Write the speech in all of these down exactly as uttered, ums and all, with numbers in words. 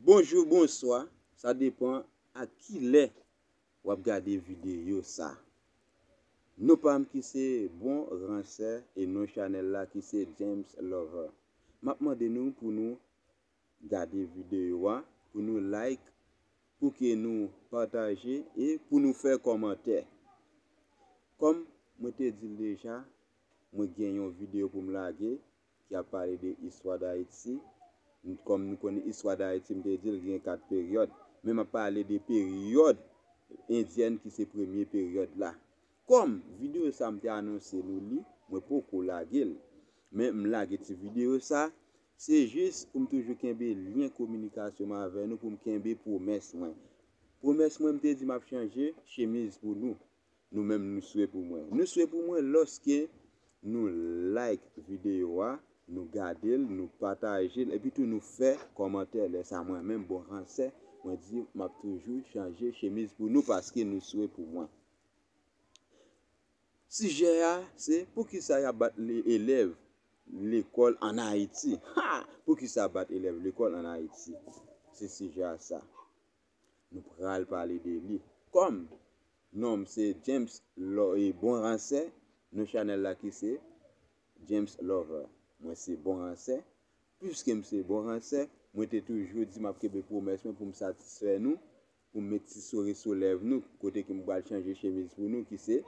Bonjou, bonswa, sa depann a ki lè w ap gade videyo sa. Non pa m ki se Bon Ransè e non chanèl la ki se James Lover. M ap mande nou pou nou gade videyo a, pou nou like, pou ke nou pataje e pou nou fè kòmantè. Kòm mwen te di l deja, mwen gen yon videyo pou m lage ki ap pale de istwa Dayiti. Kòm nou konnen istwa Dayiti, m te di l gen kat peryòd, men m ap pale de peryòd endyèn ki se premye peryòd la. Kòm videyo sa m te anonse nou li, mwen poko lage l. Men m lage ti videyo sa, se jis pou m toujou kenbe lyen kominikasyon mwen avè nou, pou m kenbe pwomès mwen. Pwomès mwen, m te di m ap chanje chemiz pou nou. Nou menm, nou swe pou mwen. Nou swe pou mwen lòske nou like videyo a, nou gade l, nou pataje l, epi tou nou fè kòmantè. Lè sa mwen menm, Bon Ransè, mwen di m ap toujou chanje chemiz pou nou paske nou swe pou mwen. Sijè a, se poukisa y ap bat le-, elèv lekòl ann Ayiti. Ha! Poukisa bat elèv lekòl ann Ayiti? Se sijè a sa. Nou pral pale de li. Kòm non m se James Lo-, e Bon Ransè, non chanèl la ki se James Lover. Mwen se Bon Ransè. Piske m se Bon Ransè, mwen te toujou di m ap kenbe pwomès mwen pou m satisfè nou, pou m met ti souri sou lèv nou, kote ke m pral chanje chemiz pou nou, ki se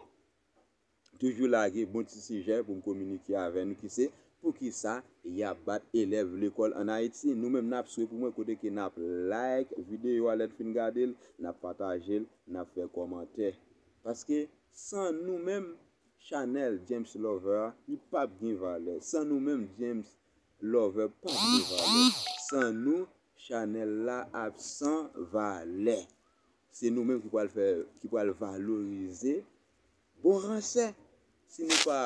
toujou lage bon ti sijè pou m kominike avè nou, ki se poukisa y ap bat elèv lekòl ann Ayiti. Nou menm, n ap swe pou mwen kote ke n ap like videyo a lè n fin gade l, n ap pataje l, n ap fè kòmantè. Paske san nou menm, chanèl James Lover a, li p ap gen valè. San nou menm, James Lover p ap gen valè. San nou, chanèl la ap san valè. Se nou menm ki pral fè, ki pral valorize Bon Ransè. Si nou pa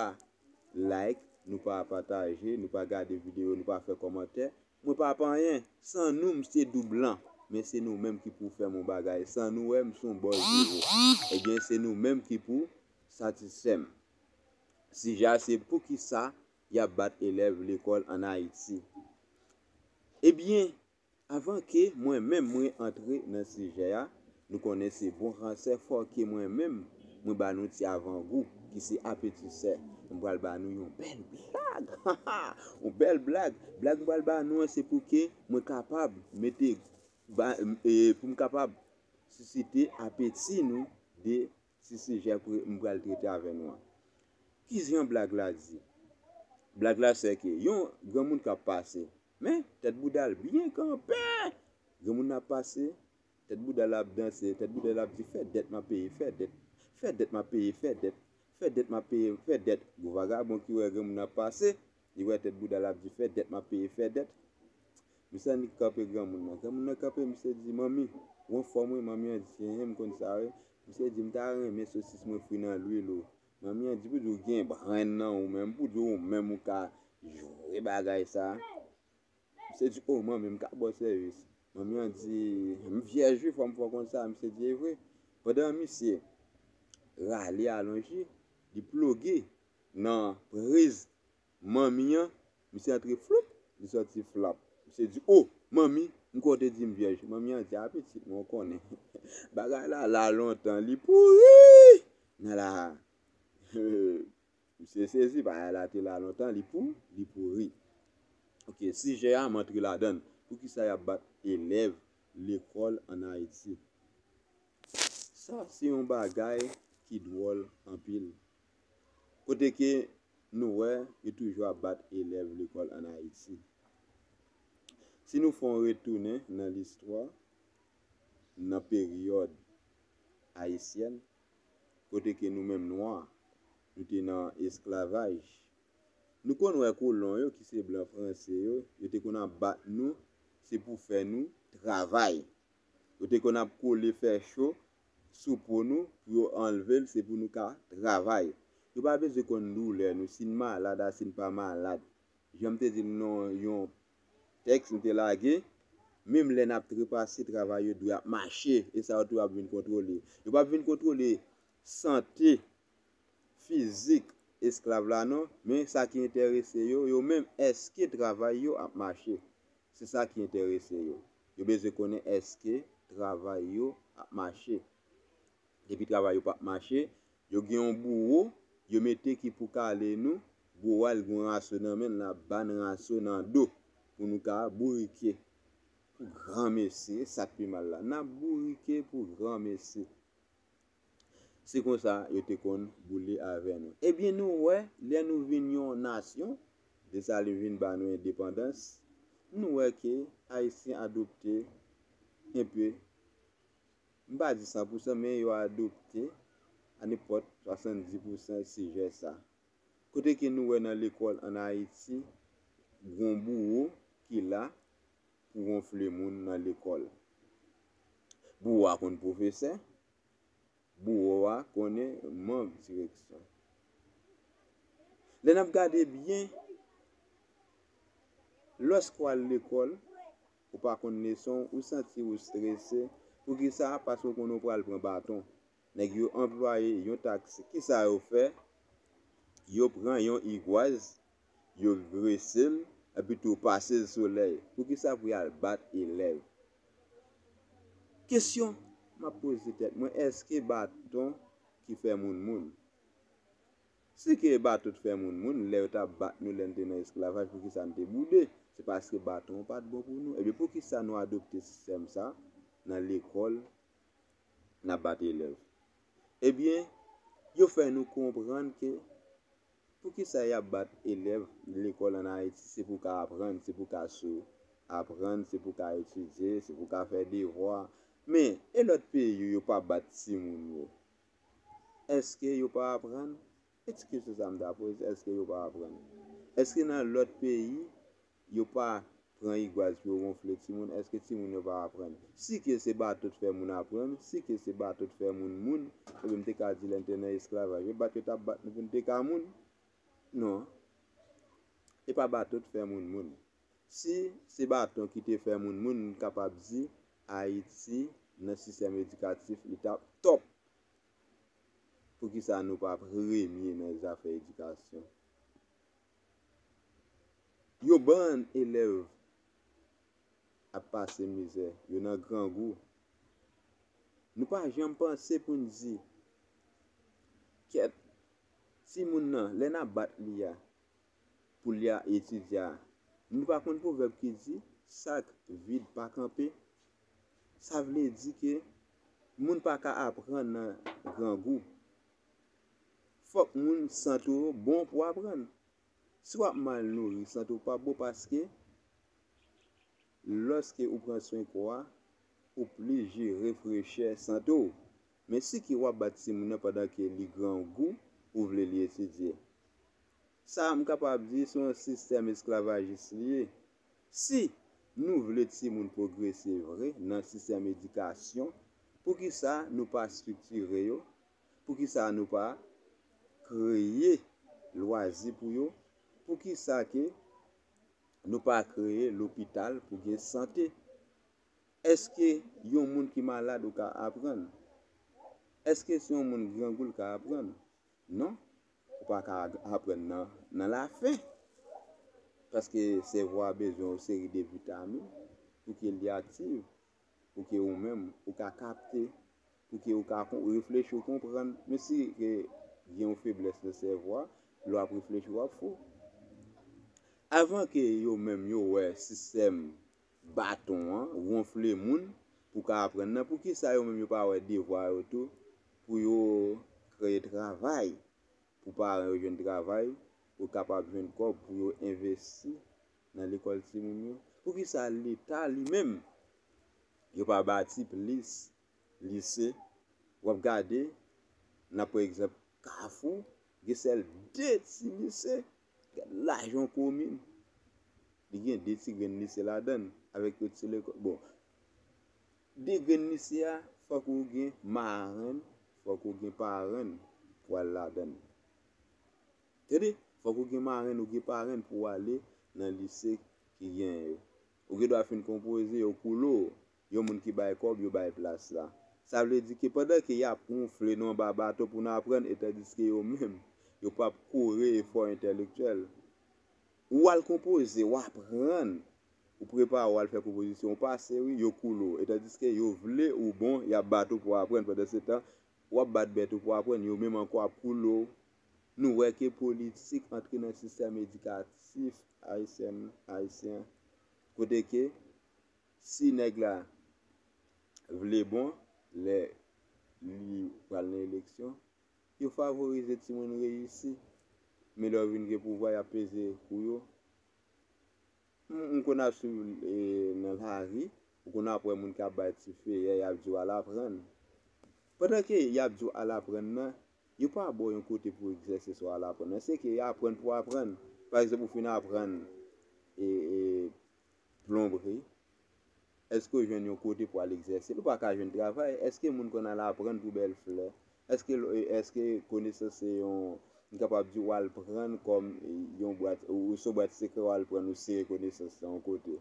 like, nou pa pataje, nou pa gade videyo, nou pa fè kòmantè, mwen pa p anyen. San nou, m se doub lan. Men se nou menm ki pou fè m yon bagay. San nou, wè, m se yon bò zewo. Ebyen, se nou menm ki pou satisfè m. Sijè a se poukisa y ap bat elèv lekòl ann Ayiti. Ebyen, avan ke mwen menm mwen antre nan sijè a, nou konnen se Bon Ransè, fò ke mwen menm mwen ba nou ti avangou ki se apetisè. Mwen pral ba nou yon bèl blag. Yon bèl blag. Blag mwen pral ba nou an, se pou ke mwen kapab mete ba, e, pou m kapab sisite apeti nou de ti sijè pou m pral trete avè nou an. Ki jan blag la di? Blag la se ke yon granmoun k ap pase, men tèt bouda l byen kanpe. Granmoun nan ap pase, tèt bouda l ap danse, tèt bouda l ap di, "Fè dèt, m ap peye, fè dèt. Fè dèt, m ap peye, fè dèt. Fè dèt, m ap peye, fè dèt." Gwo vagabon ki wè granmoun nan ap pase, li wè tèt bouda l ap di, "Fè dèt, m ap peye, fè dèt." Misye annik kanpe granmoun nan. Granmoun nan kanpe, misye di, "Manmi, ou anfòm wi?" Manmi an di, "Enhen, m konn sa wi." Misye di, "M ta renmen sosis mwen fri nan lwil o." Manmi an di, "Pou di w gen brenn nan ou menm, pou di w menm ou ka jwe bagay sa." Misye di, "O, manmi, m ka ba w sèvis." Manmi an di, "M vyèj wi, fò m fè w konn sa." Misye di, "E vre?" Pandan misye rale alonji, li ploge nan priz manmi an, misye antre floup, li sòti flap. Misye di, "O, manmi, m kwè w te di m vyèj." Manmi an di, "A pitit mwen, w konnen." Bagay la la lontan, li pouri nan la. Misye sezi, bagay la te la lontan, li pou, li pouri. Ok, sijè a, m antre ladan l. Poukisa y ap bat elèv lekòl ann Ayiti? Sa se yon bagay ki dwòl anpil. Kote ke nou wè yo toujou ap bat elèv lekòl ann Ayiti. Si nou fè yon retounen nan listwa, nan peryòd ayisyèn, kote ke nou menm nwa, nou te nan esklavaj. Nou konn wè kolon yo, ki se blan franse yo, yo te konn ap bat nou, se pou fè nou travay. Yo te konn ap kole fè cho sou po nou, pou yo anlve l, se pou nou ka travay. Yo pa bezwen konn doulè nou, si n malad a si n pa malad. Jan m te di l nan yon tèks m te lage, menm lè n ap trepase, travay yo dwe ap mache, e sa yo tou ap vin kontwole. Yo p ap vin kontwole sante fizik esklav la non, men sa ki enterese yo, yo menm, èske travay yo ap mache? Se sa ki enterese yo. Yo bezwen konnen èske travay yo ap mache. Depi travay yo p ap mache, yo gen yon bouwo yo mete ki pou kale nou. Bouwo a, l gen yon raso nan men l, l ap ba n raso nan do pou nou ka bourike pou granmesi. E sa k pi mal la, n ap bourike pou granmesi. Se konsa yo te konn boule avè nou. Ebyen, nou wè, lè nou vin yon nasyon, Desalin vin ba nou endepandans, nou wè ke Ayisyen adopte enpe, m pa di san pousan, men yo adopte anepòt swasanndis pousan sijè sa. Kote ke nou wè nan lekòl ann Ayiti, gon bouwo ki la pou wonfle moun nan lekòl. Bouwo a konn pwofesè, bouwo a konnen manm direksyon. Lè n ap gade byen, lòske w al lekòl, ou pa konn leson, ou santi ou strese. Poukisa? Paske w konnen w pral pran baton. Nèg yo anplwaye yon taksi. Kisa yo fè? Yo pran yon igwaz, yo grese l, epi tou pase l solèy. Poukisa pou y al bat elèv? Kesyon m ap poze tèt mwen, èske baton ki fè moun moun? Si ke baton t fè moun moun, lè yo t ap bat nou, lè n te nan esklavaj, poukisa n te boude? Se paske baton an pa t bon pou nou. Ebyen, poukisa nou adopte sistèm sa nan lekòl, n ap bat elèv? Ebyen, yo fè nou konprann ke poukisa y ap bat elèv lekòl ann Ayiti, se pou ka aprann, se pou ka sou aprann, se pou ka etidye, se pou ka fè devwa. Men, e lòt peyi yo, yo pa bat timoun yo? Èske yo pa aprann? E ti kesyon sa m ta poze, èske yo pa aprann? Èske nan lòt peyi, yo pa pran igwaz pou yo wonfle timoun? Èske timoun yo pa aprann? Si ke se baton t fè moun aprann, si ke se baton t fè moun moun, ebyen m te ka di lè n te nan esklavaj, e bat yo t ap bat nou pou n te ka moun? Non. E pa baton t fè moun moun. Si se baton ki te fè moun moun, m kapab di Ayiti nan sistèm edikatif, li t ap tòp. Poukisa nou pa premye nan zafè edikasyon? Yon bann elèv ap pase mizè, yo nan grangou. Nou pa janm panse pou n di, kèt, timoun nan, lè n ap bat li a, pou l a etidye a. Nou pa konn pwovèb ki di, sak vid pa kanpe? Sa vle di ke moun pa ka aprann nan grangou. Fòk moun sante w bon pou aprann. Si w ap mal nouri, sante w p ap bon, paske lòske ou pran swen kò a, ou plije refreche sante w. Men si ke w ap bat timoun nan pandan ke li grangou, ou vle li etidye. Sa a, m kapab di, se yon sistèm esklavajis li ye. Si nou vle timoun pwogrese vre nan sistèm edikasyon, poukisa nou pa estriktire yo? Poukisa nou pa kreye lwazi pou yo? Poukisa ke nou pa kreye lopital pou gen sante? Èske yon moun ki malad ou ka aprann? Èske se yon moun grangou l ka aprann? Non, ou pa ka aprann nan, nan lafen. Paske sèvo a bezwen yon seri de vitamin pou ke li aktif, pou ke ou menm ou ka kapte, pou ke ou ka kon-, reflechi, ou konprann. Men si ke gen yon feblès nan sèvo a, lè w ap reflechi, w ap fou. Avan ke yo menm yo wè sistèm baton an, wonfle moun pou ka aprann nan, poukisa yo menm yo pa wè devwa yo tou pou yo kreye travay, pou paran yo jwenn travay, pou kapab jwenn kòb pou yo envesti nan lekòl timoun yo? Poukisa Leta li menm, yo pa bati plis lise? W ap gade, nan pa egzanp, Kafou, gen sèl de ti lise. Gad lajan yon komin. Li gen de ti grenn lise ladan l, avèk yon ti lekòl. Bon, de grenn lise a, fòk ou gen marenn, fòk ou gen parenn pou al ladan l. Tande, fòk ou gen marenn, ou gen parenn pou w ale nan lise ki genyen yo. Ou gen dwa fin konpoze, yo koule w, yon moun ki bay kòb, yo bay plas la. Sa vle di ke pandan ke y ap wonfle nou anba baton pou n aprann, e tandiske yo menm, yo p ap kore efò entèlektyèl. Ou al konpoze, w aprann. ou prepare w al fè konpozisyon, ou pase, wi, yo koule w. E tandiske yo vle ou bon, y ap bat ou pou w aprann. Pandan se tan, w ap bat bèt ou pou w aprann, yo menm ankò ap koule w. Nou wè ke politik antre nan sistèm edikatif ayisyen, ayisyen, kote ke si nèg la vle bon, lè li pral nan eleksyon, yo favorize timoun reyisi. Men lè yo vin gen pouvwa, y ap peze kou yo. M, m konn ap swiv, e, nan lari, ou konn ap wè moun k ap bay ti feyè, y ap di w al aprann. Pandan ke y ap di w al aprann nan, yo pa ba w yon kote pou w egzèse sa w al aprann nan. Se ke y aprann pou w aprann. Pa egzanp, ou fin aprann, e, e, plonbri, èske w jwenn yon kote pou al egzèse l? Ou pa ka jwenn travay. Èske moun konn al aprann pou bèl flè? Èske, èske konesans se yon, m kapab di, w al pran kòm yon bwat, ou se yon bwat sekrè, w al pran, ou sere konesans lan yon kote?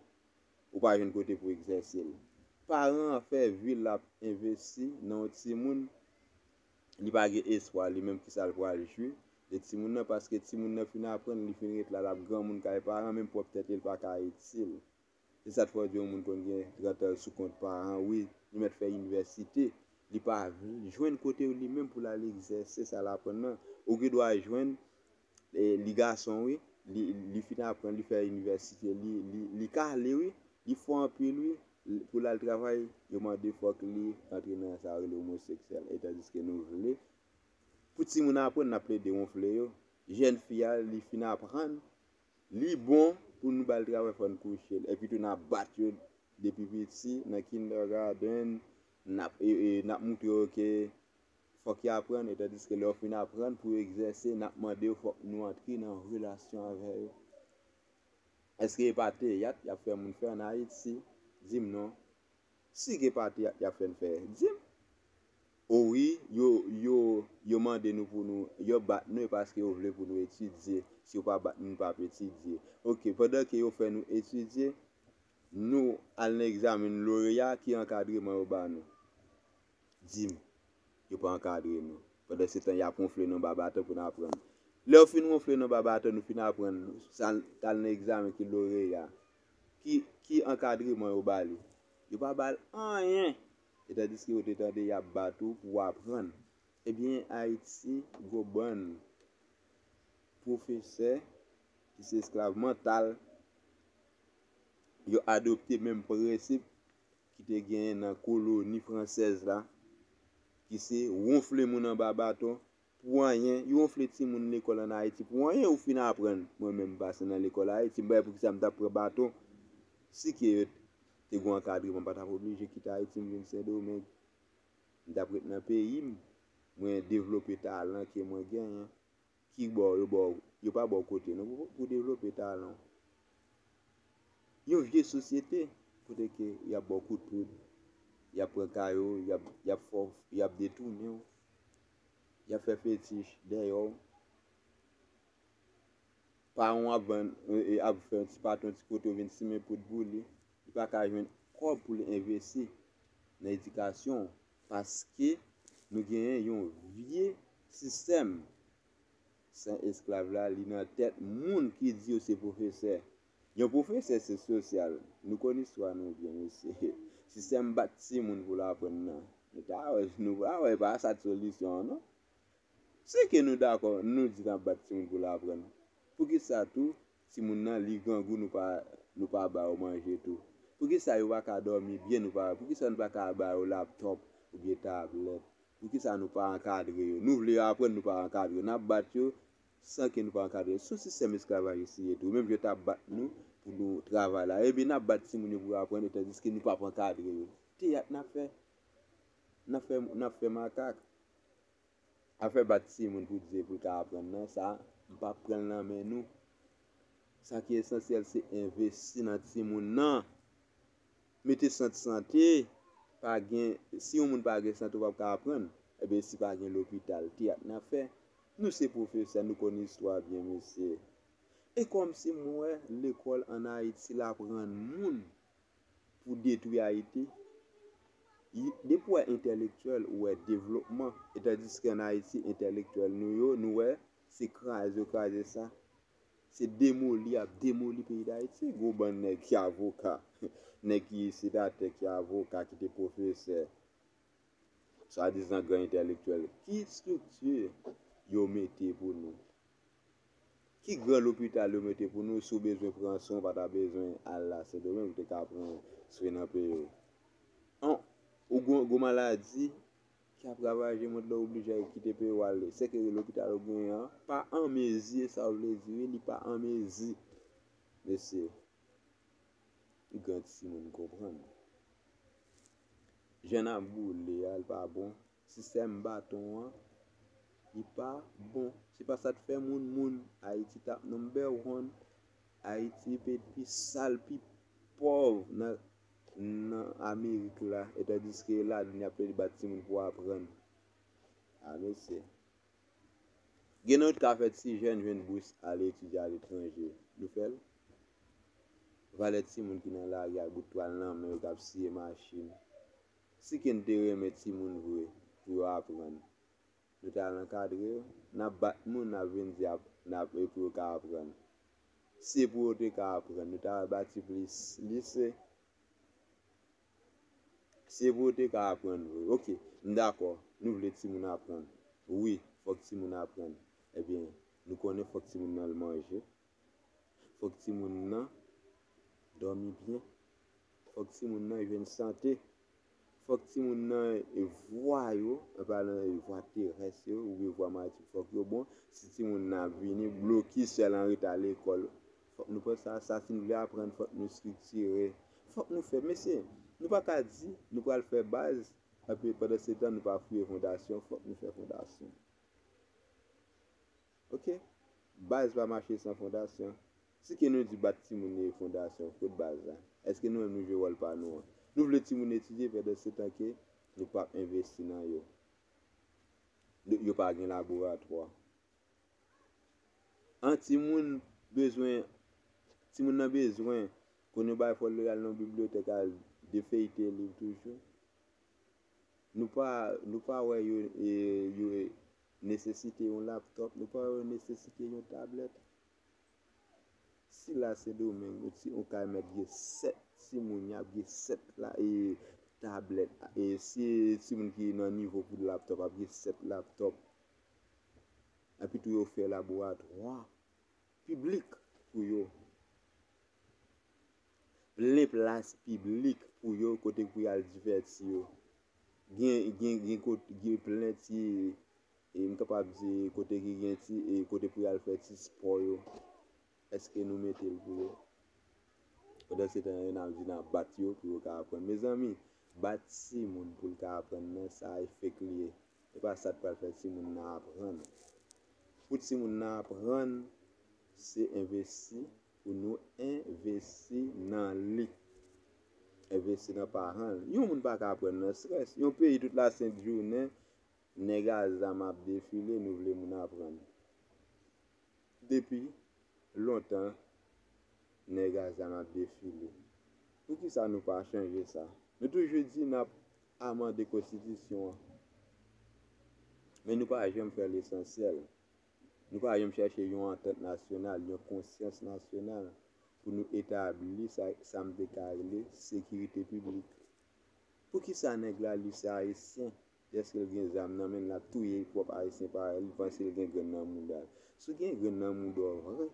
Ou pa jwenn kote pou egzèse l. Paran an fè vi l ap envesti nan yon timoun, li pa gen espwa li menm kisa l pral jwi de timoun nan, paske timoun nan fin aprann, li fin ret la, l ap granmoun kay paran, menm pwòp tèt li, li pa ka itil. Se sa k fè w di yon moun konn gen trant an sou kont paran, wi, li mèt fè inivèsite, li pa jwenn kote li menm pou l al egzèse sa l aprann nan. Ou gen dwa jwenn, e, li gason, wi, li, li fin aprann, li fè inivèsite, li, li, li kale, wi, li fò anpil, wi, pou l al travay, yo mande fòk li antre nan sa yo rele omoseksyèl. E tandiske nou vle pou timoun aprann, n ap plede wonfle yo. Jèn fi a, li fin aprann, li bon pou nou ba l travay, fò n kouche l. Epi tou n ap bat yo depi piti, nan kindergarten, n ap, e, e, n ap moutre yo ke fòk y aprann, e tandiske lè yo fin aprann pou yo egzèse, n ap mande yo fòk nou antre nan relasyon avè yo. Èske e pa teyat y ap fè moun fè ann Ayiti? Di m non. Si ke pa teyat y ap fè n fè, di m. O wi, yo, yo, yo mande nou pou nou, yo bat nou, e paske yo vle pou nou etidye. Si yo pa bat nou, nou p ap etidye. Oke, pandan ke yo fè nou etidye, nou al nan egzamen loreya, ki ankadreman yo ba nou? Di m, yo pa ankadre nou. Pandan se tan, y ap wonfle nou anba baton pou n aprann. Lè yo fin wonfle nou anba baton, nou fin aprann, sa, t al nan egzamen ki loreya. Ki, ki ankadreman yo ba li? Yo pa ba l anyen. E tandiske yo te tande y ap bat ou pou w aprann. Ebyen, Ayiti, gwo bann pwofesè ki se esklav mantal, yo adopte menm prensip ki te genyen nan koloni fransèz la, ki se wonfle moun anba baton pou anyen. Yo wonfle timoun lekòl ann Ayiti pou anyen, ou fin aprann. Mwen menm, m pase nan lekòl Ayiti, m pa wè poukisa m t ap pran baton. Si ke yo te gen ankadreman, m pa t ap oblije kite Ayiti, m vin Sendomeng. M t ap ret nan peyi m, mwen devlope talan ke mwen genyen. Ki bò yo ba w, yo pa ba w kote non pou, pou devlope talan w. Yon vye sosyete kote ke y ap ba w kout poud, y ap pran kay ou, y ap, y ap fè w, y ap detounen w, y ap fè fetich dèyè w. Paran w ap vann, e, e, ap fè yon ti patwon ti kote w vin simen poud pou li. Li pa ka jwenn kòb pou l envesti nan edikasyon w, paske nou genyen yon vye sistèm. San esklav la, li nan tèt moun ki di yo se pwofesè. Yon pwofesè se sosyal. Nou konn istwa nou byen, mesye. Sistèm bat timoun pou l aprann nan. Nou ta wè, nou pa wè, pa sa t solisyon an, non. Si ke nou dakò, nou di n ap bat timoun pou l aprann. Poukisa tou, timoun nan, li grangou, nou pa, nou pa ba yo manje tou? Poukisa yo pa ka dòmi byen, nou pa, poukisa nou pa ka ba yo laptòp oubyen tablèt? Poukisa nou pa ankadre yo? Nou vle yo aprann, nou pa ankadre yo. N ap bat yo san ke nou pa ankadre yo. Se yon sistèm esklavajis li ye tou. Menm jan yo t ap bat nou pou nou travay la. Ebyen, n ap bat timoun yo pou yo aprann, e tandiske nou p ap ankadre yo. Teyat n ap fè. N ap fè, n ap fè makak. Afè bat timoun pou di pou l ka aprann nan, sa, m p ap pran l nan men nou. Sa ki esansyèl, se envesti nan timoun nan. Mete sant sante, pa gen, si yon moun pa gen sante, ou p ap ka aprann. Ebyen, si pa gen lopital, teyat n ap fè. Nou se pwofesè, nou konn istwa byen, mesye. E kòmsi m wè lekòl ann Ayiti, l ap rann moun pou detwi Ayiti. Depi w wè entèlektyèl, ou wè devlopman. E tandiske ann Ayiti, entèlektyèl nou yo, nou wè, se kraze yo kraze sa. Se demoli y ap demoli peyi Dayiti. Gwo bann nèg ki avoka, nèg ki senatè, ki avoka, ki te pwofesè, swadizan gran entèlektyèl. Ki estrikti yo mete pou nou? Ki gran lopital yo mete pou nou? Si w bezwen pran swen, w pa ta bezwen al la Sendomeng, ou te ka pran swen nan peyi w. An, ou gwo, gwo maladi ki ap ravaje mond lan, ou oblije kite peyi w ale. Sèke lopital ou genyen an pa an mezi, sa w vle di wi, li pa an mezi. Mesye, gran timoun konprann. Jan n ap boule a, li pa bon. Sistèm baton an, li pa bon. Se pa sa k fè moun, moun. Ayiti t ap number one. Ayiti pe pi sal, pi pòv nan, nan Amerik la. E tandiske ladan n ap plede bat timoun pou aprann. A, mesye. Gen nou t ka fè ti jèn jwenn bous ale etidye aletranje. Nou fè l? Valè timoun ki nan lari ak bout twal nan men yo k ap siye machin. Si ke n te renmen timoun vre pou yo aprann, nou t al ankadre yo. N ap bat moun, n ap vin di ap, n ap, e pou yo ka aprann. Si pou yo te ka aprann, nou t al bati plis lise. Se pou yo te ka aprann vre. Oke, m dakò. Nou vle timoun aprann. Wi, fòk timoun aprann. Ebyen, nou konnen fòk timoun nan al manje. Fòk timoun nan dòmi byen. Fòk timoun nan jwenn sante. Fòk timoun nan, e, vwa yo, an palan e vwa terès yo, oubyen vwa maritim, fòk yo bon. Si timoun nan ap vini, blokis yo al an reta lekòl. Fòk nou panse a sa, si nou vle aprann, fòk nou estriktire. Fòk nou fè, mesye, nou pa ka di, nou pral fè baz, epi pandan se tan, nou pa fouye fondasyon, fòk nou fè fondasyon. Oke? Baz pa mache san fondasyon. Si ke nou di bat timoun e fondasyon, kot baz la? Èske nou menm nou jwe wòl pa nou an? Nou vle timoun etidye pandan se tan ke nou p ap envesti nan yo. Yo pa gen laboratwa. An timoun bezwen, timoun nan bezwen, kounye bay fò l al nan bibliyotèk al defeyte liv toujou. Nou pa, nou pa wè yo, e, yo nesesite yon laptòp, nou pa wè yo nesesite yon tablèt. Si la Sendomeng, yon ti, yon kay mèt gen sèt timoun, y ap gen sèt la, e, tablèt. E si timoun ki nan nivo pou laptòp, ap gen sèt laptòp. Epi tou yo fè laboratwa piblik pou yo. Plen plas piblik pou yo, kote pou y al divèti yo. Gen, gen, gen kot, gen plen ti, e, m kapab di kote ki gen ti, e, kote pou y al fè ti spò yo. Èske nou mete l pou yo? Pandan se tan, n ap di n ap bat yo pou yo ka aprann. Mezanmi, bat timoun pou l ka aprann nan, sa e fake li ye. E pa sa k pral fè timoun nan aprann. Pou timoun nan aprann, se envesti, pou nou envesti nan li. Envesti nan paran l. Yon moun pa ka aprann nan estrès. Yon peyi tout la sent jounen, nèg a zam ap defile, nou vle moun aprann. Depi lontan, nèg a zam ap defile. Poukisa nou pa chanje sa? Nou toujou di n ap amande konstitisyon an. Men nou pa janm fè lesansyèl. Nou pa janm chèche yon antant nasyonal, yon konsyans nasyonal pou nou etabli sa, sa m te ka rele sekirite piblik. Poukisa nèg la, li se Ayisyen, dèske l gen zam nan men l, l ap touye pwòp Ayisyen parèy li, li panse l gen grenn nan mouda l? Si w gen grenn nan mouda w vre,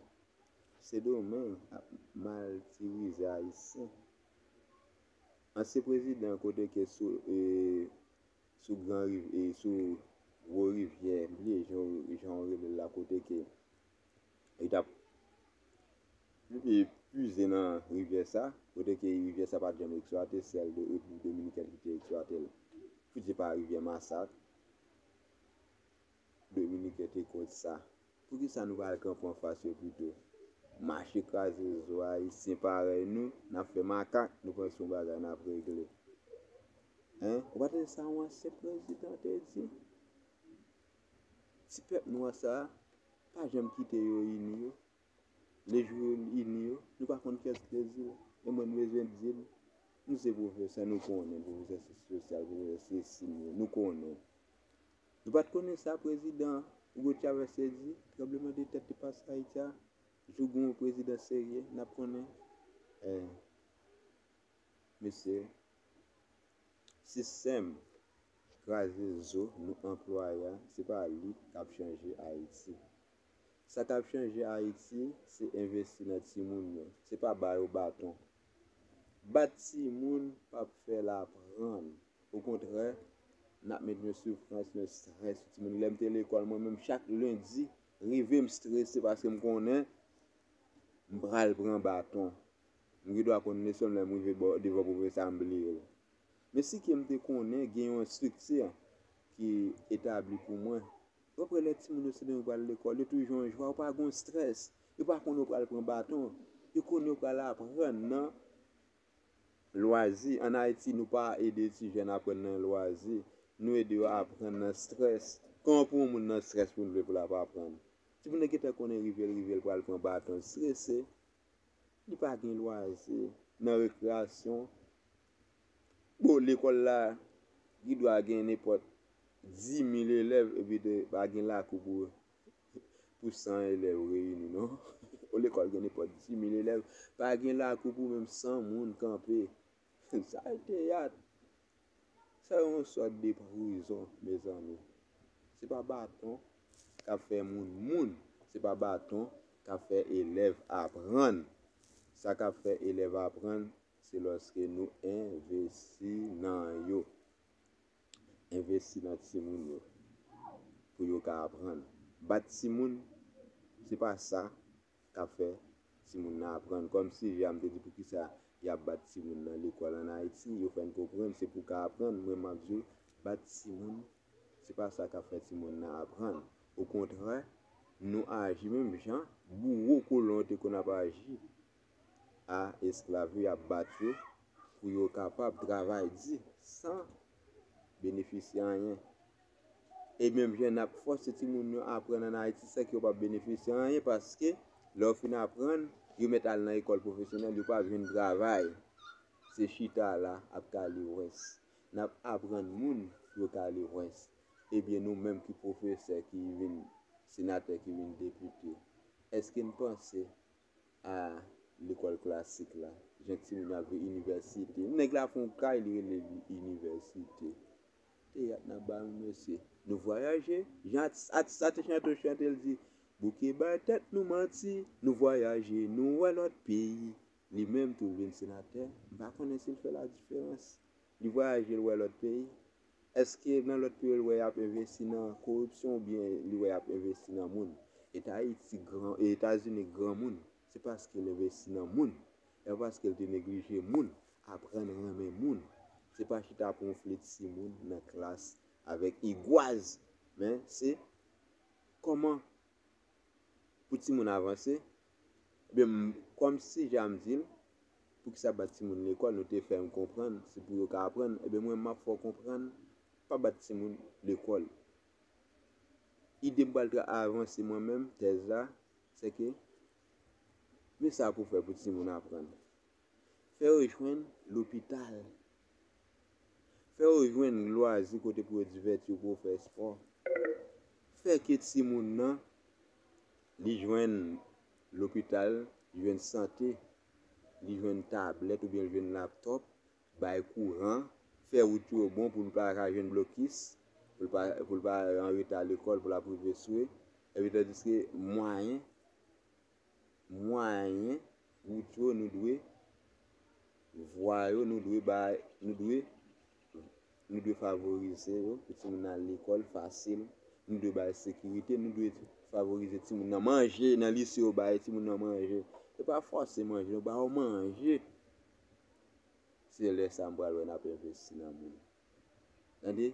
Sendomeng ap matirize Ayisyen. Ansyen prezidan kote ke sou, e, sou gran riv-, e, sou gwo rivyè, m bliye jan, jan yo rele l la, kote ke yo t ap, e, puize nan rivyè sa, kote ke rivyè sa pa t janm eksplwate, sèl de Repiblik Dominikèn ki te eksplwate l. Fouti pa rivyè Masak. Dominiken te kont sa. Poukisa nou pa al kanpe anfas yo pito? Mache kraze zo Ayisyen parèy nou, n ap fè makak, nou panse yon bagay n ap regle. Hein? Ou pa tande sa yon ansyen prezidan te di? Ti pèp nwa sa a, pa janm kite yo ini yo. Lejou yo ini yo, nou pa konn kiyès ki te di l. E mwen, m bezwen di l, nou se pwofesè, nou konnen pwofesè syans sosyal, pwofesè sesi, nou konnen. Nou pa t konnen sa prezidan Hugo Chavez te di, tranblemanntè te pase Ayiti a, Jou gen yon prezidan serye, n ap konnen. Eh, mesye, sistèm kraze zo nou anplwaye a, se pa li k ap chanje Ayiti. Sa k ap chanje Ayiti, se envesti nan timoun yo. Se pa ba yo baton. Bat timoun p ap fè l aprann. Okontrè, n ap met yon soufrans, yon estrès sou timoun. Lè m te lekòl, mwen menm, chak lendi, rive m estrese paske m konnen m pral pran baton. M gen dwa konn leson m, lè m rive bò, devan pwofesè a, m bliye l. Men si ke m te konnen gen yon estrikti ki etabli pou mwen, w ap wè lè timoun yo se demen yo pral lekòl, yo toujou an jwa, yo pa gen estrès, yo pa konn yo pral pran baton, yo konn yo pral aprann nan lwazi. Ann Ayiti, nou pa ede ti jèn aprann nan lwazi, nou ede yo aprann nan estrès. Kòman pou yon moun nan estrès pou n vle pou l ap aprann? Timoun nan gentan konnen rive l, rive l pral pran baton, l estrese. Li pa gen lwazi nan rekreyasyon. Bon, lekòl la, li dwa gen nenpòt dis mil elèv, epi te pa gen lakou pou, pou san elèv reyini, non. Yon lekòl gen nenpòt dis mil elèv, pa gen lakou pou menm san moun kanpe. Sa e teyat. Sa yon sòt de prizon, mezanmi. Se pa baton k ap fè moun moun. Se pa baton k ap fè elèv aprann. Sa k ap fè elèv aprann, se lòske nou envesti nan yo. Envesti nan timoun yo pou yo ka aprann. Bat timoun, se pa sa k ap fè timoun nan aprann. Kòm sijè a, m te di poukisa y ap bat timoun nan lekòl ann Ayiti, yo fè n konprann se pou ka aprann. Mwen, m ap di w, bat timoun, se pa sa k ap fè timoun nan aprann. Okontrè, nou aji menm jan bouro kolon yo te konn ap aji a esklav yo, y ap bat yo pou yo kapab travay di san benefisye anyen. E menm jan n ap fòse timoun yo aprann ann Ayiti san ke yo p ap benefisye anyen, paske lè yo fin aprann, yo mèt al nan lekòl pwofesyonèl, yo p ap jwenn travay. Se chita la ap kale wens. N ap aprann moun pou yo kale wens. Ebyen, nou menm ki pwofesè, ki vin senatè, ki vin depite, èske n panse a lekòl klasik la, jan timoun yo ap jwe inivèsite? Nèg la fè yon kay, li rele li inivèsite. Teyat n ap ba nou, mesye. Nou vwayaje. Jan atis, atis la te chante, chante, l di, bouke bay tèt nou manti, nou vwayaje, nou wè lòt peyi. Li menm tou, l vin senatè. M pa konnen si l fè ladiferans. Li vwayaje, l wè lòt peyi. Èske nan lòt peyi, l wè y ap envesti nan koripsyon oubyen li wè y ap envesti nan moun? Etayiti gran, Etazini granmoun, se paske l envesti nan moun. E pa paske l te neglije moun, aprann renmen moun. Se pa chita pou yon flèt timoun nan klas avèk igwaz. Men, se kòman pou timoun avanse. Ebyen, m, kòm sijè a, m di l, poukisa bat timoun lekòl? Nou te fè m konprann, se pou yo ka aprann. Ebyen, mwen, m ap fè w konprann, pa bat timoun lekòl. Ide m pral tra-, avanse mwen menm, tèz la, se ke, men sa pou fè pou timoun aprann. Fè yo jwenn lopital. Fè yo jwenn lwazi kote pou yo divèti yo, pou yo fè espò. Fè ke timoun nan, li jwenn lopital, li jwenn sante, li jwenn tablèt oubyen li jwenn laptòp, bay kouran, fè wout yo bon pou l pa ka jwenn blokis, pou l pa, pou l pa an reta lekòl, pou l ap rive swe. Epi tandiske mwayen, mwayen wout yo, nou dwe, vwa yo, nou dwe bay, nou dwe, nou dwe favorize yo pou timoun nan al lekòl fasil, nou dwe bay sekirite, nou dwe favorize timoun nan manje, nan lise yo bay timoun nan manje. Se pa fòse manje, nou ba yo manje. Se lè sa m pral wè n ap envesti nan moun. Tande,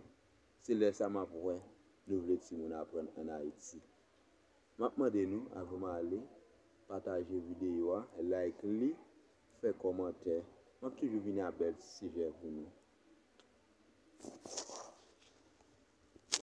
se lè sa m ap wè nou vle timoun aprann ann Ayiti. M ap mande nou, avan m ale, pataje videyo a, like li, fè kòmantè. M ap toujou vini a bèl ti sijè pou nou.